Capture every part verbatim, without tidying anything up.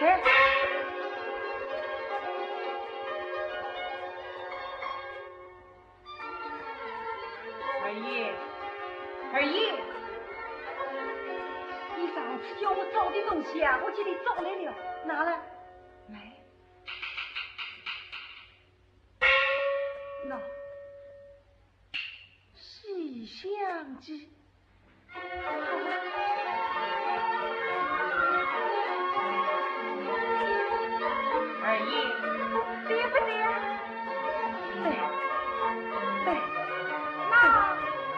哎，二爷，二爷，你上次叫我找的东西啊，我给你找来了，拿来。来。喏，《西厢记》。 二爷，对不对？对，对。那，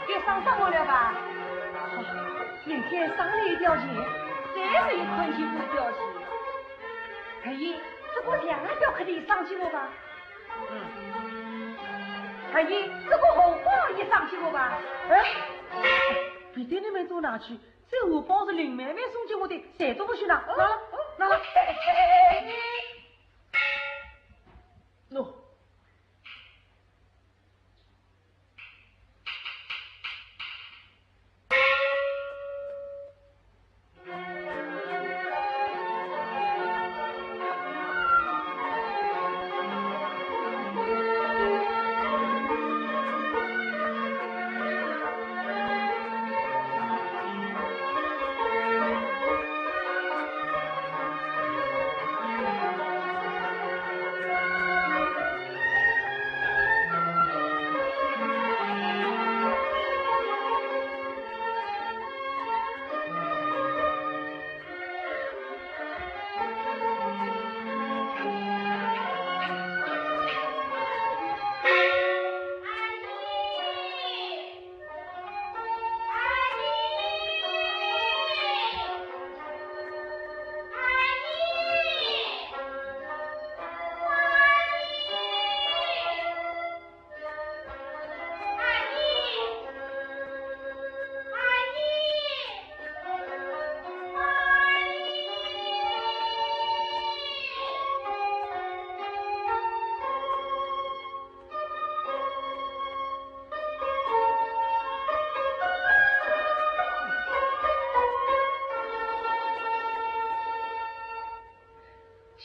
该上当我了吧？好，明天赏你一吊钱，再是一块钱五吊钱。二爷，这个两吊可以赏给我吧？嗯。二爷，这个荷包也赏给我吧？哎，别的你们都拿去， 这荷包是林妹妹送给我的，谁都不许拿。拿了，拿了。喏。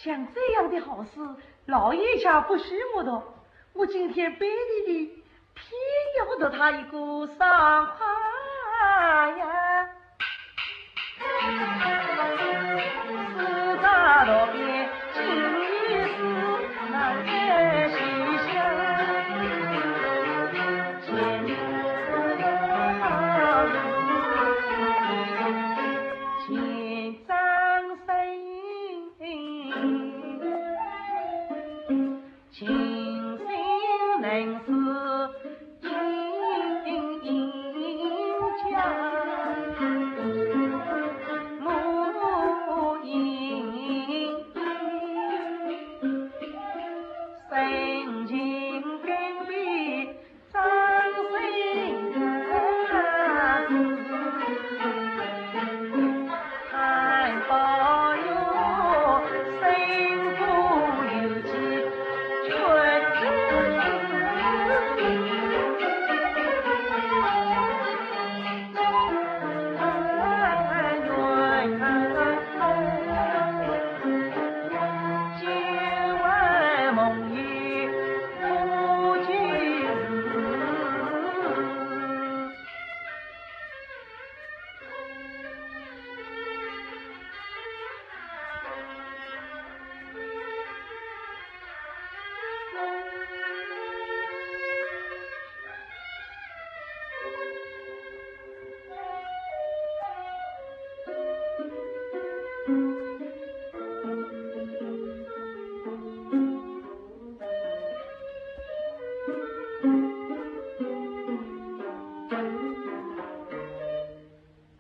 像这样的好事，老爷家不许我读。我今天背地里偏要读他一个爽快呀！四大读遍金玉书，南山西厢。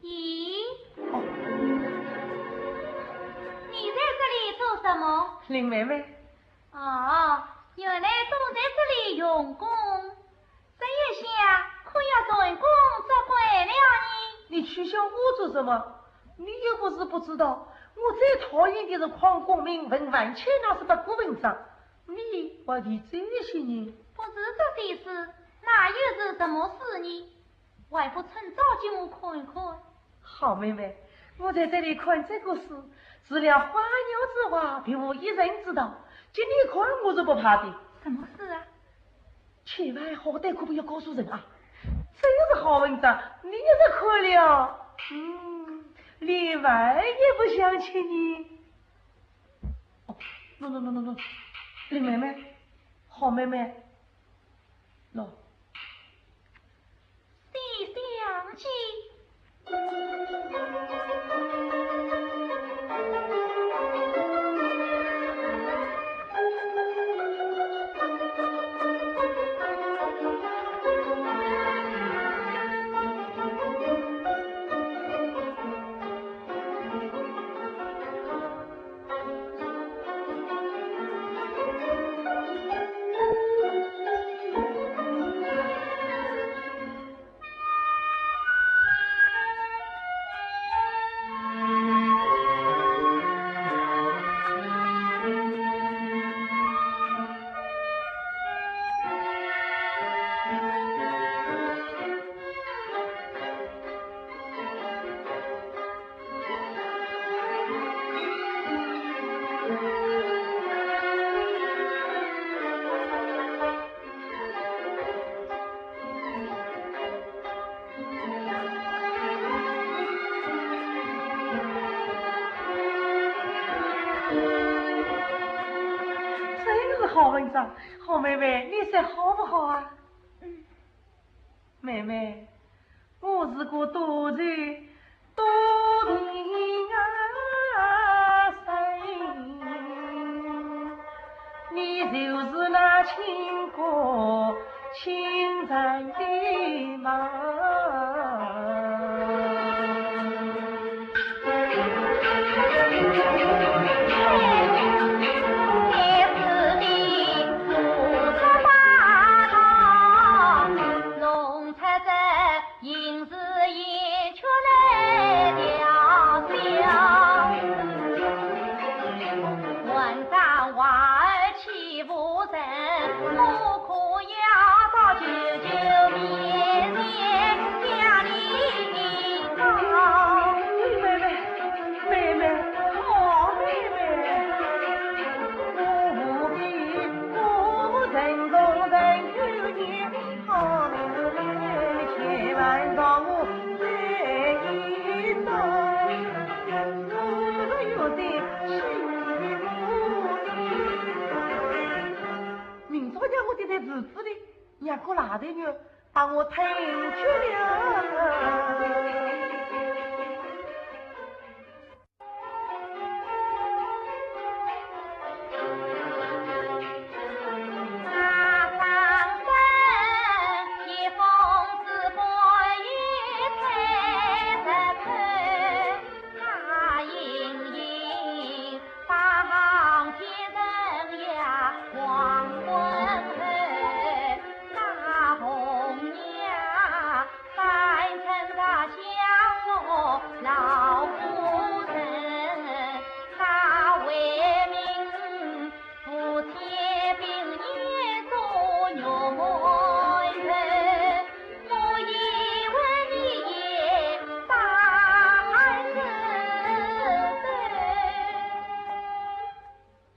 咦？你在这里做什么？林妹妹。哦，原来躲在这里用功。这一下可要成功作怪了呢。你取笑我做什么？你又不是不知道，我最讨厌的是诓功名、文玩钱，那是八股文章。你还提这些呢？不是这些事，那又是什么事呢？还不趁早给我看一看。好妹妹，我在这里看这个书，除了花鸟之外，别无一人知道。今天看我是不怕的。什么事啊？千万好歹可不要告诉人啊！真是好文章，你也是看了，嗯，连饭也不想吃呢。哦，喏喏喏喏喏，林妹妹，好妹妹，喏。 西厢记。真是好文章，好妹妹，你说好不好啊？嗯。 妹妹，我是个多情多情啊人，你就是那情歌情人的吗？ 妹妹，妹妹，好妹妹。 明朝让我跌在池子里，让个老头人把我推去了。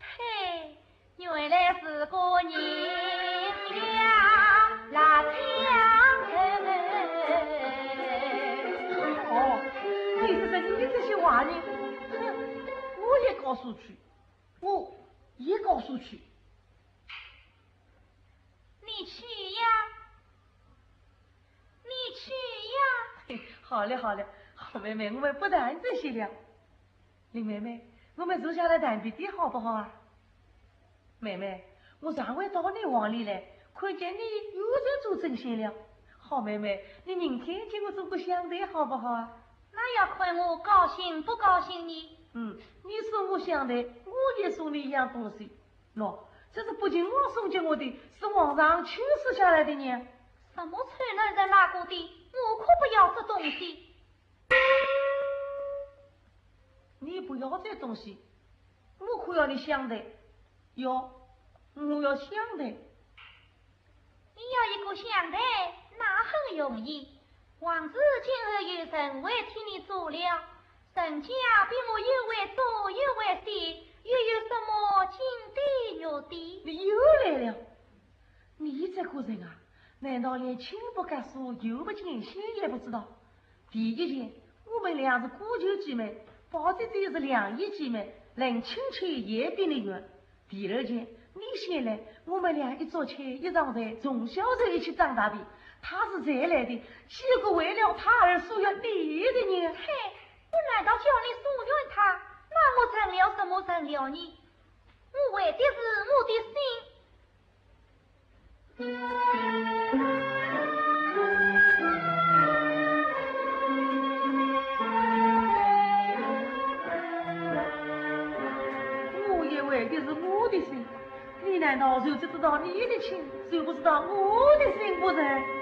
嘿，原来是个人呀，辣椒头。哦，你是说你这些话呢？哼，我也告诉去，我也告诉去。你去呀，你去呀。好了好了，好妹妹，我们不谈这些了。 林妹妹，我们坐下来谈别的好不好啊？妹妹，我上回到你房里来，看见你又在做针线了。好妹妹，你明天给我做个香袋好不好啊？那要看我高兴不高兴呢。嗯，你送我香袋，我也送你一样东西。喏，这是不仅我送给我的，是皇上亲赐下来的呢。什么臭男人拉过的，我可不要这东西。 你不要这东西，我可要你香袋。要，我要香袋。你要一个香袋，那很容易。王子今后有人会替你做了，人家比我又会做又会写，又有什么金的玉的？你又来了。你这个人啊，难道连亲不隔疏、友不间嫌也不知道？第一件，我们俩是姑舅姐妹，宝姐姐是两姨姐妹，论亲戚也比你远。第二件，你先来，我们俩一桌吃一床睡，从小就一起长大的，她是才来的，岂可为了她而疏远你的呢？嘿，我难道叫你疏远她？那我成了什么人了呢？我为的是我的心。我也为的是我的心，你难道就只知道你的亲，就不知道我的心不成？